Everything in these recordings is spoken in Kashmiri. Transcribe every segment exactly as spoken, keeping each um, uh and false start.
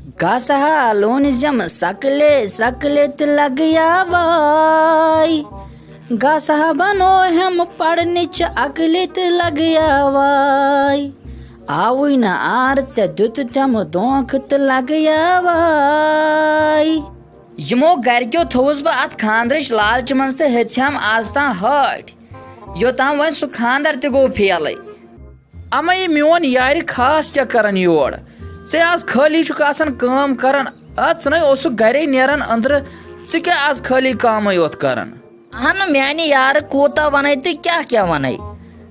گژھٕ ہا لونزم سکلے سکلے تہٕ لگیا واے۔ گژھٕ ہا بنو ہم پرنٕچ عقلہِ تہٕ لگیا واے۔ آوٕے نہٕ عار ژےٚ دیُت تِم دھونٛکھٕ تہٕ لگیا واے۔ یِمو گرِکیو تھوٚوُس بہٕ اتھ خاندرٕچ لالچہِ منٛز تہٕ ہیٚژ ہم از تام ہٲٹھۍ۔ یوٚتام وۄنۍ سُہ خاندر تہِ گوٚو فیلٕے۔ اما یہِ میون یارِ خاص کیٛاہ کران یور؟ ژےٚ آز خٲلی چھُکھ آسان کٲم کران، اَد ژٕ نے اوسُکھ گرے نیران أنٛدرٕ، ژٕ کیٛاہ آز خٲلی کٲمٕے یوت کران؟ اہنہٕ میانہِ یارٕ کوٗتاہ ونے تہٕ کیٛاہ کیٛاہ ونے؟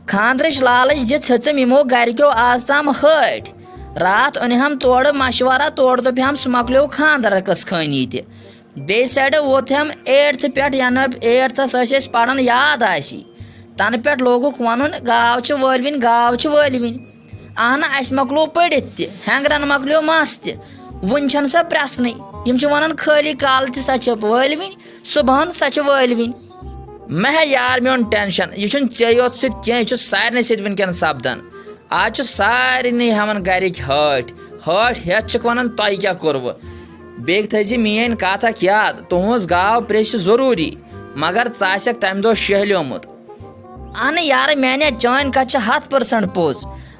خاندرٕچ لالٕچ دِژ ہیٚژٕم یِمو گرِکیو آز تام ہٲٹھۍ۔ راتھ أنۍ ہم تورٕ مشورہ، تورٕ دوٚپ ہم سُہ مۄکلیو خاندرس خٲنی تہِ۔ بیٚیہِ سایڈٕ ووت ہم ایٹتھٕ پٮ۪ٹھ، یعنی ایٹتھس ٲسۍ أسۍ پران، یاد آسی۔ تنہٕ پٮ۪ٹھ لوگُکھ ونُن، "گاو چھِ وٲلوِنۍ، گاو چھِ وٲلوِنۍ۔" اہنہ، اسہِ مۄکلو پٔرِتھ تہِ، ہینگرن مۄکلیو مس تہِ۔ وُنہِ چھنہٕ سۄ پرٛژھنٕے۔ یِم چھِ ونان خٲلی کالہٕ تہِ سۄ چھِ وٲلوِنۍ، صبحن سۄ چھِ وٲلوِنۍ۔ مہ ہے یار میون ٹینشن، یہِ چھُنہٕ ژےٚ یوت سۭتۍ کینٛہہ، یہِ چھُ سارنٕے سۭتۍ وٕنکیٚن سپدان۔ آز چھِ سارنٕے ہٮ۪وان گرِکۍ ہٲٹھۍ۔ ہٲٹھۍ ہٮ۪تھ چھِکھ ونان، "تۄہہِ کیٛاہ کوٚروٕ؟" بیٚیہِ تھٲیزِ میٲنۍ کتھ اکھ یاد، تُہنٛز گاو پریٚچھ چھِ ضروٗری، مگر ژٕ آسکھ تمہِ دۄہ شیہلیومُت۔ اہنہٕ یارٕ میانہِ، چٲنۍ کتھ چھِ ہتھ پٔرسنٹ پوٚز،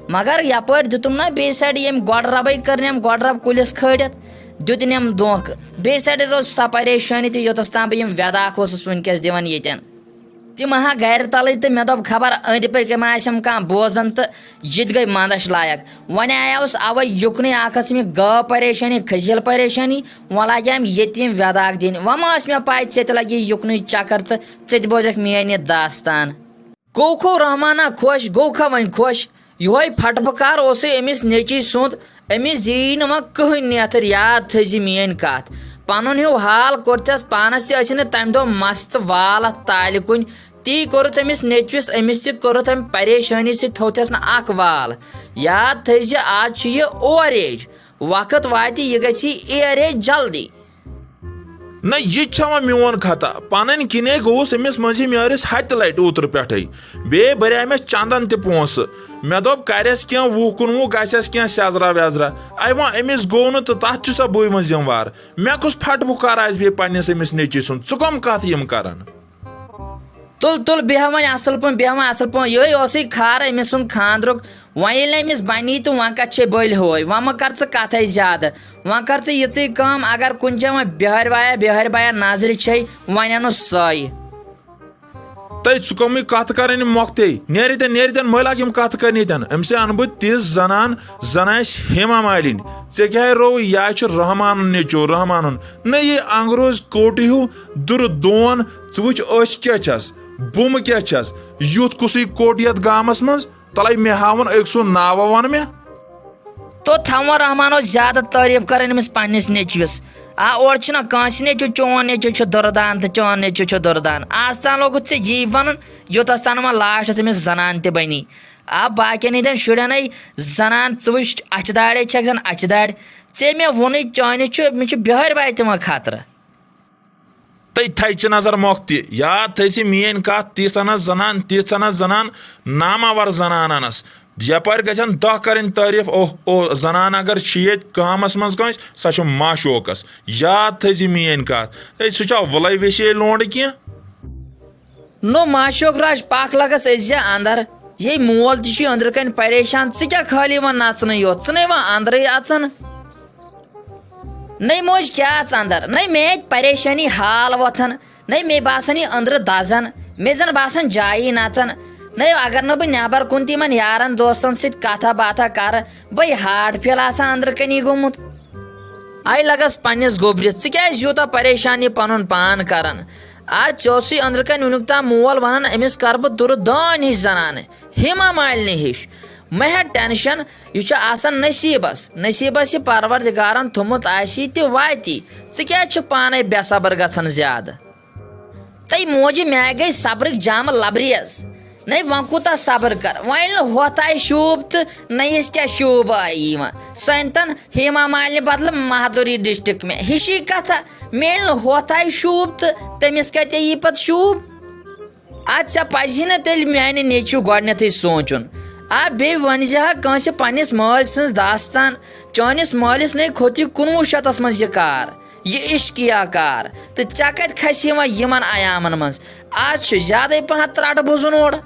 مگر یپٲرۍ دیُتُم نا بیٚیہِ سایڈٕ ییٚمۍ گۄڈٕ ربے کٔرنٮ۪م گۄڈٕ رب کُلِس کھٲلِتھ، دیُتنٮ۪م دھونٛکھٕ۔ بیٚیہِ سایڈٕ روٗز سۄ پریشٲنی تہِ، یوٚتس تام بہٕ یِم وٮ۪داکھ اوسُس وٕنکیٚس دِوان ییٚتٮ۪ن۔ تِم ہا گرِ تلٕے تہٕ مےٚ دوٚپ، خبر أنٛدۍ پٔکۍ ما آسٮ۪م کانٛہہ بوزان، تہٕ یہِ تہِ گٔے منٛدَچھ لایق۔ وۄنۍ آیاوُس اَوَے یُکنُے، اَکھ ٲسٕم یہِ گٲو پریشٲنی، کھٔسیٖل پریشٲنی، وۄنۍ لاگیٛام ییٚتہِ یِم وٮ۪داکھ دِنۍ۔ وۄنۍ ما ٲس مےٚ پَے ژےٚ تہِ لَگی یُکنُے چکر تہٕ ژٕ تہِ بوزکھ میٛٲنۍ یہِ داستان۔ گوٚو کھو رحمانہ خۄش، گوٚو کھا وۄنۍ خۄش؟ یِہوٚے پھٹہٕ پھکار اوسُے أمِس نیٚچی سُنٛد۔ أمِس یِیی نہٕ وۄنۍ کٕہٕنۍ نیتھٕر، یاد تھٲیزِ میٲنۍ کتھ۔ پنُن ہیوٗ حال کوٚرتھس پانس تہِ، ٲسِن نہٕ تمہِ دۄہ مستہٕ وال اتھ تالہِ کُنۍ۔ تی کوٚرُتھ أمِس نیٚچوِس، أمِس تہِ کوٚرُتھ أمۍ پریشٲنی سۭتۍ تھوٚوتھس نہٕ اکھ وال۔ یاد تھٲیزِ، آز چھُ یہِ اولڈ ایج، وقت واتہِ یہِ گژھِ ایر ایج جلدی۔ نہ، یہِ تہِ چھا وۄنۍ میون خطا؟ پنٕنۍ کِنے گوٚوُس أمِس مٔنٛزِم یٲرِس ہتہِ لٹہِ اوترٕ پٮ۪ٹھے۔ بیٚیہِ بریٛاے مےٚ چندن تہِ پونٛسہٕ۔ مےٚ دوٚپ، کرٮ۪س کینٛہہ وُہ کُنوُہ گژھٮ۪س کینٛہہ سیزرا ویزرا۔ اے وۄنۍ أمِس گوٚو نہٕ تہٕ تتھ چھُ سا بٕے وۄنۍ ذمہٕ وار۔ مےٚ کُس پھٹہٕ پھُکار آسہِ بیٚیہِ پننِس أمِس نیٚچی سُنٛد؟ ژٕ کم کتھ یِم کران؟ تُل، تُل، بیٚہہ وۄنۍ اصل پٲٹھۍ، بیٚہہ وۄنۍ اصل پٲٹھۍ۔ یِہوٚے اوسُے خارٕ أمِس سُنٛد خاندرُک۔ وۄنۍ ییٚلہِ نہٕ أمِس بنی تہٕ وۄنۍ کتھ چھے بٔلۍ ہوے؟ وۄنۍ مہ کر ژٕ کتھے زیادٕ۔ وۄنۍ کر ژٕ یِژٕے کٲم، اگر کُنہِ جایہِ وۄنۍ بِہٲرۍ بایا، بِہٲرۍ بایا نظرِ چھے، وۄنۍ انُس سۄے۔ تٔتۍ سُہ کمٕے کتھ کرٕنۍ مۄکھتے۔ نیرِ تن، نیرِ تن، مٲلۍ لاگ یِم کتھ کرنہِ تن۔ أمۍ سٕے انہٕ بہٕ تِژھ زنان، زن آسہِ ہیما مالِنۍ۔ ژےٚ کیٛاہ روو؟ یا چھُ رحمانُن نیٚچو، رحمانُن۔ نہ، یہِ انگروز کوٹہِ ہیوٗ دُرٕ دون۔ ژٕ وٕچھ، أچھ کیٛاہ چھس، بُمہٕ کیٛاہ چھس، یُتھ کُسٕے کوٚٹ یتھ گامس منٛز؟ تلے مےٚ ہاوُن أکۍ سُنٛد ناوا وَن مےٚ۔ تو تھاوُن رحمانو زیادٕ تعریٖف کَرٕنۍ أمِس پنٛنِس نیٚچوِس۔ آ، اورٕ چھُنہ کٲنٛسہِ نیٚچوٗ، چون نیٚچوٗ چھُ دُردان تہٕ چون نیٚچوٗ چھُ دُردان۔ آز تام لوگُتھ ژےٚ یی وَنُن، یوٚتَس تام وۄنۍ لاسٹَس أمِس زنان تہِ بَنی۔ آ، باقیَن ہِنٛدٮ۪ن شُرٮ۪ن ہے زنان، ژٕ وٕچھ، اَچھِ داڑے چھَکھ زَن اَچھِ داڑِ۔ ژےٚ مےٚ ووٚنُے، چٲنِس چھُ، مےٚ چھُ بِہٲرۍ باے تہِ وۄنۍ خطرٕ۔ تٔتۍ تھایہِ ژٕ نظر مۄکھ تہِ۔ یاد تھٲیزِ میٲنۍ کتھ، تِژھ انس زنان، تِژھ انس زنان، ناماور زنان انس۔ یپٲرۍ گژھن دہ کرٕنۍ تعریف، اوہ اوہ، زنان اگر چھِ ییٚتہِ گامس منٛز کٲنٛسہِ، سۄ چھِ معشوقس۔ یاد تھٲیزِ میٲنۍ کتھ۔ ہے، سُہ چھا وُلے ویسے لونڈٕ کینٛہہ؟ نو معشوق راج، پکھ لگس أزۍ زِ اندر۔ یے مول تہِ چھُے أنٛدرٕ کنۍ پریشان، ژٕ کیٛاہ خٲلی وۄنۍ نژنٕے یوت، ژٕ نے وۄنۍ اندرٕے اژان۔ نٔے موج کیٛاہ ژٕ اندر؟ نٔے مےٚ اَتہِ پریشٲنی حال وۄتھان، نٔے مےٚ باسان یہِ أنٛدرٕ دزان، مےٚ زن باسان جایی نژان۔ نٔے اگر نہٕ بہٕ نٮ۪بر کُن تہِ یِمن یارن دوستن سۭتۍ کتھا باتھا کرٕ، بہٕ ہاٹ فیل آسان أنٛدرٕ کنی گوٚمُت۔ آے لگس پننِس گوٚبرِس، ژٕ کیٛازِ یوٗتاہ پریشان یہِ پنُن پان کران؟ آ، ژےٚ اوسُے أنٛدرٕ کنۍ وُنیُک تام مول ونان، أمِس کرٕ بہٕ دُرٕ دٲنۍ ہِش زنانہٕ، ہیما مالنہِ ہِش۔ مہ ہےٚ ٹینشن، یہِ چھُ آسان نصیٖبس۔ نصیٖبس یہِ پروردگارن تھوٚمُت آسی تہِ واتی۔ ژٕ کیٛازِ چھُکھ پانے بے صبر گژھان زیادٕ؟ تٔے موجہِ میٛانہِ گٔے صبرٕکۍ جامہٕ لبریز۔ نَے وۄنۍ کوٗتاہ صبر کر؟ وۄنۍ ییٚلہِ نہٕ ہۄتھ آیہِ شوٗب تہٕ نَیِس کیٛاہ شوٗب آیہِ یِوان؟ سٲنۍ تن ہیما مالنہِ بدلہٕ مہدوری ڈسٹرکٹ مےٚ۔ ہِشی کتھا، مےٚ ییٚلہِ نہٕ ہۄتھ آیہِ شوٗب تہٕ تٔمِس کتہِ یی پتہٕ شوٗب؟ ادٕ ژےٚ پزی نہ تیٚلہِ میانہِ نیٚچوِ گۄڈنیتھٕے سونٛچُن۔ آ، بیٚیہِ ؤنۍ زِ ہا کٲنٛسہِ پننِس مٲلۍ سٕنٛز داستان۔ چٲنِس مٲلِس نے کھوٚت یہِ کُنوُہ شیٚتس منٛز یہِ کار، یہِ عشقیہ کار۔ تہٕ ژےٚ کتہِ کھسی وۄنۍ یِمن ایامن منٛز؟ از چھُ زیادے پہن ترٛٹھ بوزُن اورٕ۔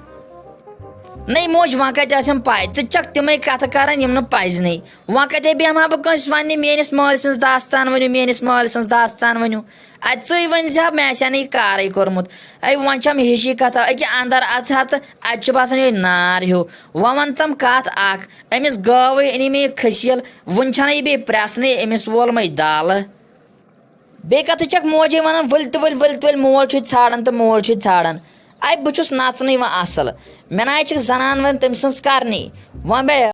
نَے موج، وۄنۍ کتہِ آسٮ۪م پاے؟ ژٕ چھکھ تِمے کتھٕ کران یِم نہٕ پزنٕے۔ وۄنۍ کتہِ بیٚہمہٕ ہا بہٕ کٲنٛسہِ وننہِ میٲنِس مٲلۍ سٕنٛز داستان ؤنِو، میٲنِس مٲلۍ سٕنٛز داستان ؤنِو؟ اتہِ ژٕے ؤنۍ زِ ہا، مےٚ آسہِ ہا نہٕ یہِ کارٕے کوٚرمُت۔ اے، وۄنۍ چھم ہِشی کتھا، أکیاہ اندر اژٕ ہا تہٕ اتہِ چھُ باسان یِہوٚے نار ہیوٗ۔ وۄنۍ ون تم کتھ اکھ، أمِس گٲوٕے أنی مےٚ یہِ کھسیٖل، وُنہِ چھنہٕ یہِ بیٚیہِ پرٛٮ۪سنٕے، أمِس وولمَے دالہٕ۔ بیٚیہِ کتھٕ چھکھ موجے ونان، ؤلۍ تہٕ ؤلۍ، ؤلۍ تہٕ ؤلۍ، مول چھُے ژھانڈان تہٕ مول چھُے ژھانڈان۔ اے، بہٕ چھُس نژنٕے وۄنۍ اصل، مےٚ نہ چھِ زنان وۄنۍ تٔمۍ سٕنٛز کرنی۔ وۄنۍ بے